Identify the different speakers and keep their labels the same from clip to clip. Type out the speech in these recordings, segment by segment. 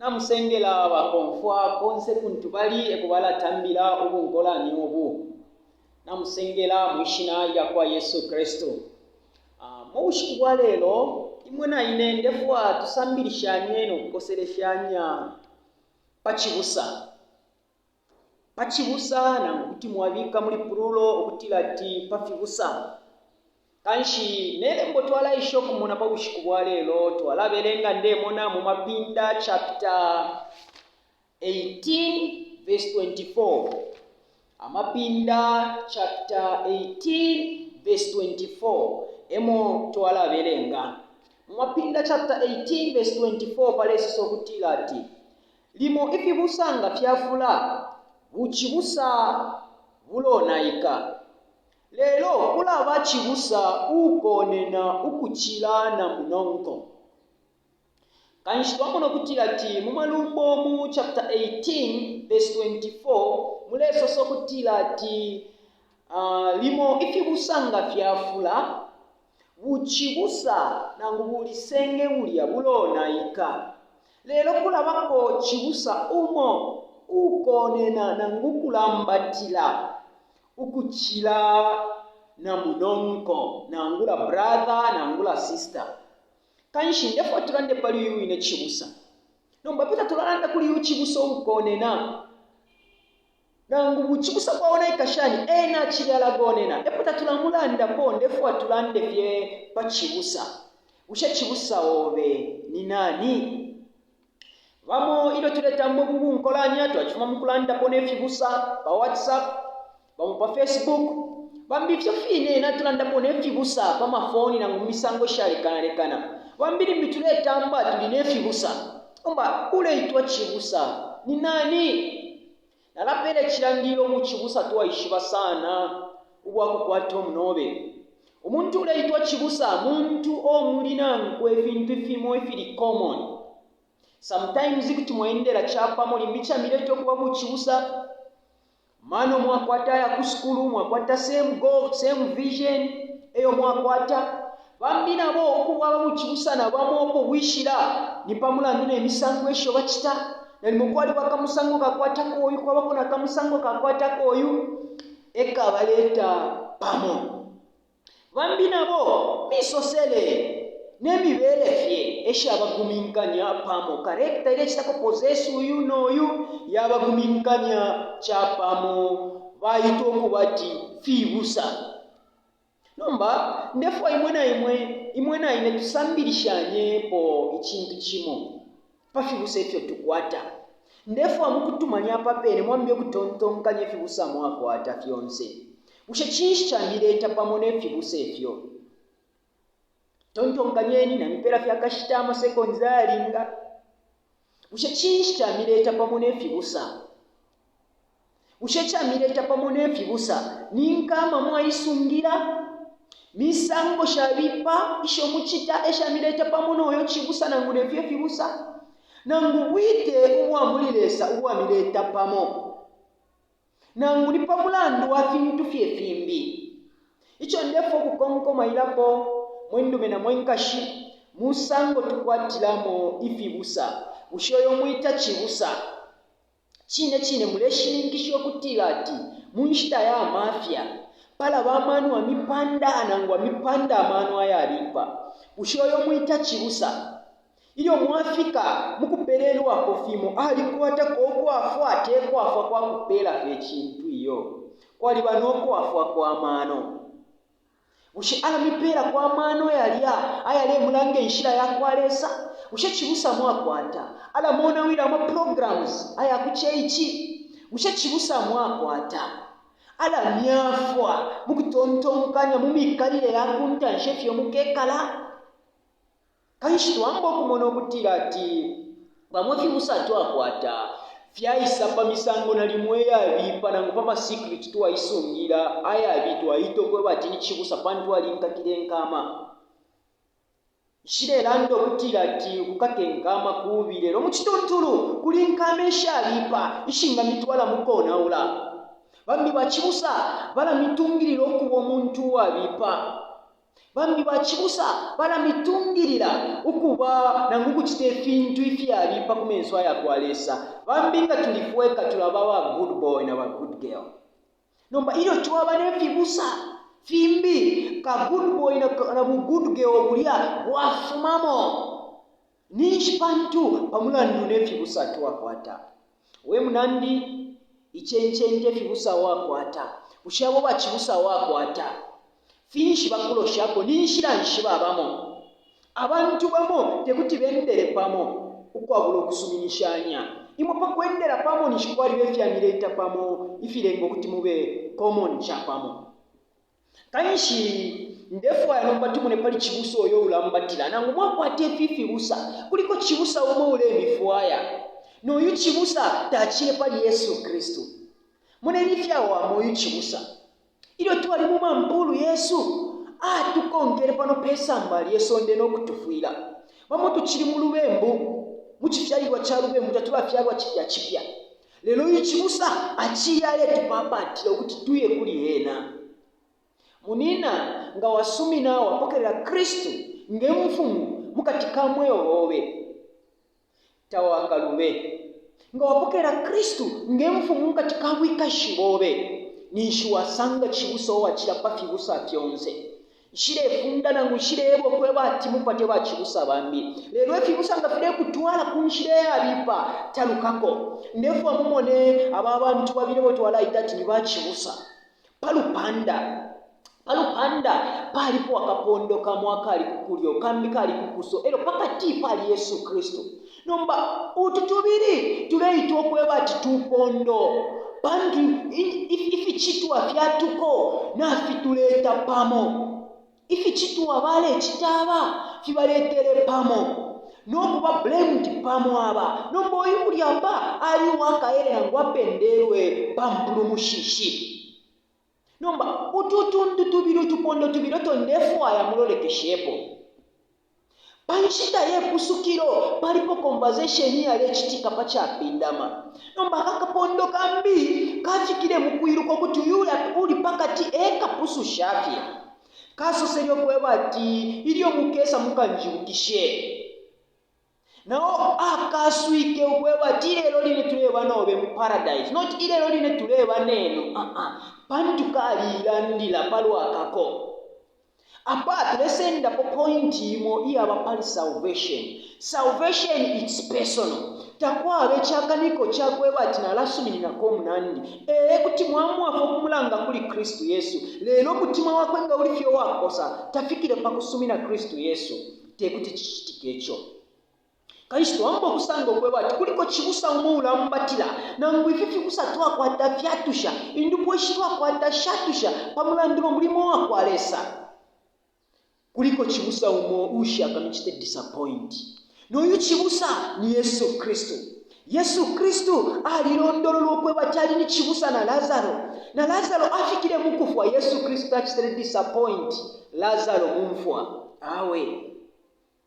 Speaker 1: Namusengela bakomfwa konse kuntu bali eko balatambila ubunkolanya ubu. Namusengela mwi shina ilya kwa Yesu Kristu. Ah, mu bushiku bwa lelo imwe na ine ndefwa tusambilishanye no kukoseleshanya pa cibusa. Pa cibusa nangu kuti mwabika muli plural ukutila ati pa fibusa. Kanshi ne lembo twalaisha ukumona pa bushiku bwa lelo twalabelenga ndemona mu Mapinda chapter 18 verse 24. Amapinda chapter 18 verse 24 emo twalabelenga. Mu Mapinda chapter 18 verse 24 palesosa ukutila ati Limo ifibusa nga fyafula, bucibusa bulonaika. Lelo kulaba cibusa uukonena ukucila na munonko. Kanshi twamona ukutila ati mu Malumbo mu chapter 18 verse 24 mulesosa ukutila ati uh, limo ifibusa nga fyafula, bucibusa nangu bulisenge bulya bulonaika. Lelo kulabako cibusa umo uukonena nangu ukulambatila ukucila na munonko nangula brother nangula sister. Kanshi ndefwaya tulande pali uyu wine cibusa. Nomba apo tatulalanda kuli uyu cibusa uukonena, Nangu bucibusa bwaonaika shani, ena acili alagonena. Epo tatulamulandapo, ndefwaya tulande fye pa cibusa. Bushe cibusa obe ni nani? Bamo ilyo tuletamba ubu bunkolanya twacifuma mu kulandapo ne fibusa pa WhatsApp, bamo pa Facebook, bambi ifyo fine natulandapo ne fibusa pa mafoni nangu mu misango ishalekanalekana. Bambi limbi tuletamba tuli ne fibusa. Nomba uleitwa cibusa ni nani? Nalapeela icilangililo bucibusa twaishiba sana ubwa kukwata umunobe. Umuntu uleitwa cibusa muntu o muli nankwe ifintu fimo ifili common. Sometimes kuti mwaendela capamo limbi camileta ukuba bucibusa. Mano mwakwata aya ku sukulu, mwakwata same goal, same vision eyo mwakwata. Bambi nabo uko bwaba bucibusa na bamo uko bwishila ni pa mulandu ne misango isho bacita. Nalimo kwaliba akamusango kakwatako uyu, kwabako na kamusango kakwatako uyu, e kabaleta pamo. Bambi nabo misosele ne mibele fye e shabaguminkanya pamo. Character ilecitako possess uyu no yu yabaguminkanya capamo, baitwa ukubati fibusa. Nomba ndefwaya imwe na imwe, imwe na ine tusambilishanyepo icintu cimo pa fibusa ifyo tukwata. Ndefwaya mukutumanya apa pene mwambe ukutontonkanya ifibusa mwakwata fyonse. Bushe cinshi camileta pamo ne fibusa ifyo? Tontonkanyeni, namipela fye akashita ama seconds ayalinga. Bushe cinshi camileta pamo ne fibusa? Bushe icamileta pamo ne fibusa ni nkama mwaisungila? Misango shabipa isho mucita e shamileta pamo no yo cibusa nangu ne fyo ifibusa? Nangu bwite ubwa muli Lesa ubwamileta pamo? Nangu ni pa mulandu wa fintu fye fimbi? Ico ndefwaya ukukonkomailapo, mwe ndume na mwe nkashi, musango tukwatilamo ifibusa. Bushe uyo mwita cibusa Cine cine muleshininkisha ukutila ati mu nshita ya mafya palaba amano amipanda nangu amipanda amano ayabipa. Bushe uyo mwita cibusa ilyo mwafika mu kupelelwapo fimo alikwatako ukwafwa? Te kwafwa kwa kupela fye icintu iyo, kwaliba no kwafwa kwa mano. Bushe alamipeelako amano yalya ayalemulanga inshila ya kwa Lesa? Bushe cibusa mwakwata alamonawila ama programs aya ku ceici? Bushe cibusa mwakwata alamyafwa mu kutontonkanya mu mikalile ya ku ntanshi ifyo mukekala? Kanshi twamba ukumona ukutila ati bamo ifibusa twakwata fyaisa pa misango nalimo iyabipa nangu pa ma secret twaisungila ayabi twaita ukweba ati ni cibusa pantu alinkakile inkama. Nshilelanda ukutila ati ukukaka inkama kubi lelo mu cituntulu kuli inkama ishabipa ishingamitwala mu konaula. Bambi bacibusa balamitungilila ukuba umuntu uwabipa. Bambi bacibusa balamitungilila ukuba nangu ukucita ifintu ifyabipa ku menso aya kwa Lesa. Bambi nga tuli fweka tulaba ba good boy na ba good girl. Nomba ilyo twaba ne fibusa fimbi, ka good boy na, na bu good girl bulya bwafumamo. Ninshi pantu pa mulandu ne fibusa twakwata. We munandi, icencente ifibusa wakwata. Bushe abo bacibusa wakwata, finshi bakuloshako? Ni nshila nshi babamo? Abantu bamo te kuti bendele pamo ukwabula ukusuminishanya. Imwe pa kwendela pamo ninshi kwaliba ifyamileta pamo ifilenga ukuti mube common capamo. Kanshi ndefwaya nomba tumone pali cibusa uyo ulambatila. Nangu mwakwata ifi fibusa, kuliko cibusa umo ulemifwaya. No yu cibusa tacile pali Yesu Kristu. Moneni ifyawama uyu cibusa. Ilyo twali mu mampuulu yesu, atukonkele pano pe samba lye sonde no kutufwila. Bamo tucili mu lubembu, mu cifyalilwa ca lubembu, tatulafyalwa cipya cipya. Lelo uyu cibusa acili aletupaapaatila ukuti tuye kuli ena. Munina, nga wasumina wapokelela Kristu nge Mfumu mu kati ka mweo obe, tawakalube. Nga wapokelela Kristu nge Mfumu mu kati ka bwikashi bobe, ninshi wasanga cibusa uwacila pa fibusa fyonse. Nshilefunda nangu nshileeba ukweba ati mupate bacibusa bambi. Lelo ifibusa nga filekutwala ku nshila iyabipa, talukako. Ndefwa mumone aba bantu babili abo twalaita ati ni bacibusa. Pa lupanda, pa lupanda palipo akapondo kamo akali ku kulyo, kambi kali ku kuso, e lyo pa kati pali Yesu Kristu. Nomba utu tubili tuleitwa ukweba ati tupondo pantu ificitwa fyatuko nafituleta pamo. Ificitwa balecita aba fibaletele pamo no kuba blamed pamo aba. Nomba uyu uli apa ali uwakaele nangu apendelwe pa mpulumushishi. Nomba utu tuntu tubili utupondo tubili uto ndefwaya mulolekeshepo. Pa nshita ye pusukilo palipo conversation iyalecitika pa capindama. Nomba aka kapondo kambi kafikile mu kwiluka ukuti uyu uli pa kati e kapususha fye. Kasosele ukweba ati, Ilyo mukesa mukanjibukishe. Na o akaswike ukweba ati, Ilelo line tuleba nobe mu Paradise. Not ilelo line tuleba nenu, aa, pantu kaliilandila palwa kako. Apa tulesendapo point imo iyaba pali salvation. Salvation it's personal. Takwaba icakaniko cakweba ati nalasumininako umunandi. Ee, kuti mwamwafwa ukumulanga kuli Kristu Yesu, lelo umutima wakwe nga uli fye uwakosa, tafikile pa kusumina Kristu Yesu, te kuti cicitike ico. Kanshi twamba ukusanga ukweba ati kuliko cibusa umo ulambatila, nangu ifi fibusa twakwata fyatusha, indupwa ishi twakwata shatusha pa mulandu no mulimo wakwa Lesa. Kuliko cibusa umo uushakamicite disappoint. No yu cibusa ni Yesu Kristu. Yesu Kristu alilondololwa ukweba ati ali ni cibusa na Lasaro. Na Lasaro afikile mu kufwa, Yesu Kristu tacitile disappoint Lasaro mu mfwa. Awe.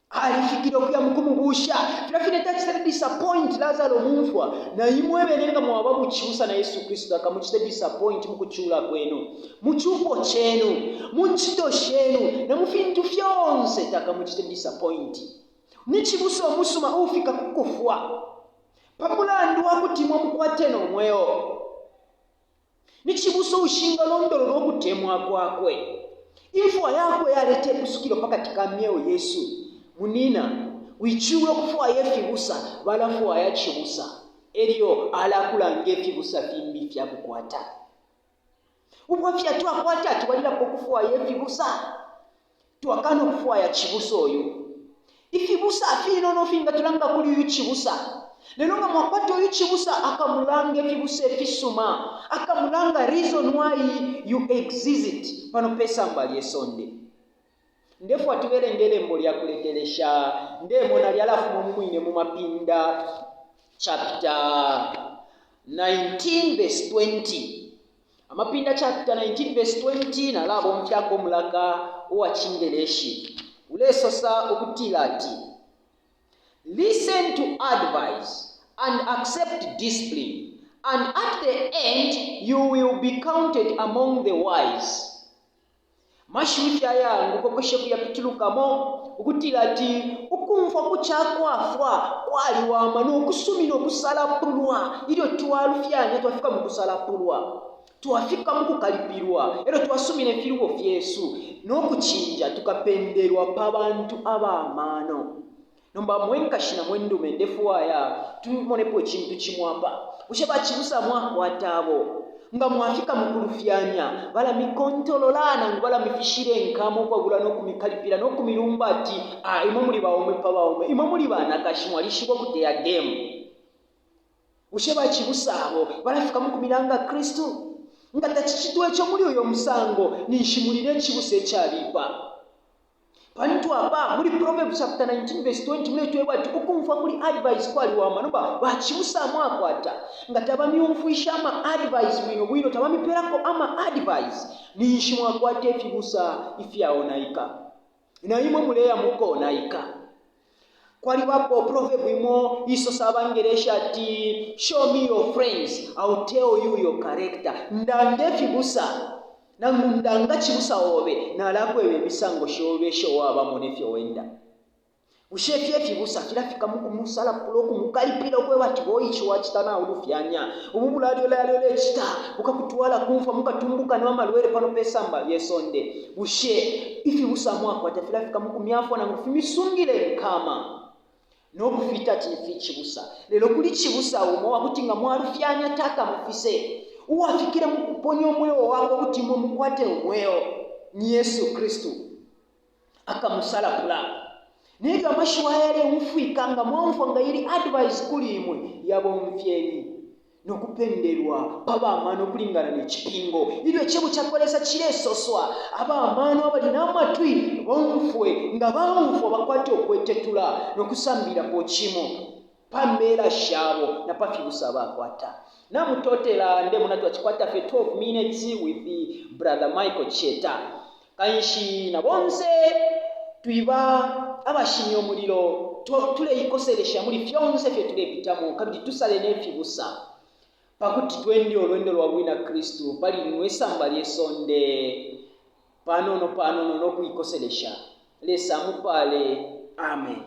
Speaker 1: Alifikile ukuya mu kumubuusha. Filya fine tacitile disappoint Lasaro mu mfwa, na imwe bene nga mwaba bucibusa na Yesu Kristu takamucite disappoint mu kucula kwenu, mu cupo cenu, mu ncito shenu, na mu fintu fyonse takamucite disappoint. Ni cibusa umusuma uufika ku kufwa pa mulandu wa kuti imwe mukwate no mweo. Ni cibusa uushingalondolola ukutemwa kwakwe. Imfwa yakwe yaleta ipusukilo pa kati ka myeo yesu. Munina, wicula ukufwaya ifibusa, balafwaya cibusa, elyo alakulanga ifibusa fimbi ifya kukwata. Ubwafya twakwata, tubalilapo ukufwaya ifibusa, twakana ukufwaya cibusa uyu. Ifibusa finono fingatulanga kuli uyu cibusa. Lelo nga mwakwata uyu cibusa, akamulanga ifibusa ifisuma, akamulanga reason why you exist pano pe samba lye sonde. Ndefwa tubelenge ilembo lya kulekelesha, ndemona lyalafuma mu mwine mu Mapinda chapter 19 verse 20. Amapinda chapter 19 verse 20 nalabomfyako umulaka uwa Cingeleshi ulesosa ukutila ati, Listen to advice and accept discipline, and at the end you will be counted among the wise. Mashiwi fye ayaanguka ukwesha ukuyapitulukamo, ukutila ati ukumfwa ku ca kwafwa kwaliwama no kusumina ukusalapulwa ilyo twalufyanya, twafika mu kusalapulwa, twafika mu kukalipilwa, e lyo twasumina ifilubo fyesu no kucinja, tukapendelwa pa bantu aba mano. Nomba mwe nkashi na mwe ndume, ndefwaya tumonepo icintu cimo apa. Bushe bacibusa mwakwata abo nga mwafika mu kulufyanya balamikontolola nangu balamifishila inkama ukwabula no kumikalipila no kumilumba ati, Ah, imwe muli baume pa baume, imwe muli banakashi, mwalishiba ukuteya gemu? Bushe bacibusa abo balafika mu kumilanga Kristu? Nga tacicitwa ico muli uyo musango, ninshi muli ne cibusa icabipa. Pantu apa muli Proverbs chapter 19 verse 20 muletweba ati ukumfwa kuli advice kwaliwama. Nomba bacibusa mwakwata nga tabamyumfwisha ama advice bwino bwino, tabamipelako ama advice, ninshi mwakwata ifibusa ifyaonaika. Na imwe muleya mukonaika. Kwalibapo proverb imo isosa abangereshi ati show me your friends, I'll tell you your character. Ndanga ifibusa nangu ndanga cibusa obe, nalakweba imisango shobe isho wabamo ne fyo wenda. Bushe ifyo ifibusa filafika mu kumusalapula, ukumukalipila, ukweba ati boy ici wacita naulufyanya, ubu bulalyolalyo ulecita bukakutwala ku mfwa, mukatumbuka na malwele pano pe samba lye sonde. Bushe ifibusa mwakwata filafika mu kumyafwa nangu fimisungile nkama no kufita ati ni ficibusa? Lelo kuli cibusa umo uwa kuti nga mwalufyanya takamufise, uwafikile mu kuponya umweo wakwe ukuti imwe mukwate umweo, ni Yesu Kristu. Akamusalapula. Nelyo amashiwi ayaleumfwika nga mwaumfwa nga ili advice kuli imwe, yabomfyeni. no kupendelwa pa ba mano ukulingana ne cipingo. Ilyo Icebo ca kwa Lesa cilesoswa, aba mano abali na matwi bomfwe. Nga baumfwa, bakwate ukwetetula no kusambililapo cimo pa mbela shabo na pa fibusa bakwata. Namutotela, ndemona twacikwata fye 12 minutes with Brother Michael Cheta. Kanshi na bonse twiba abashimya umulilo, tuleikoselesha muli fyonse ifyo tulepitamo kabili tusale ne fibusa pa kuti twende ulwendo lwa Bwina Kristu pali lino isamba lye sonde panono panono no kuikoselesha. Lesa amupaale. Amen.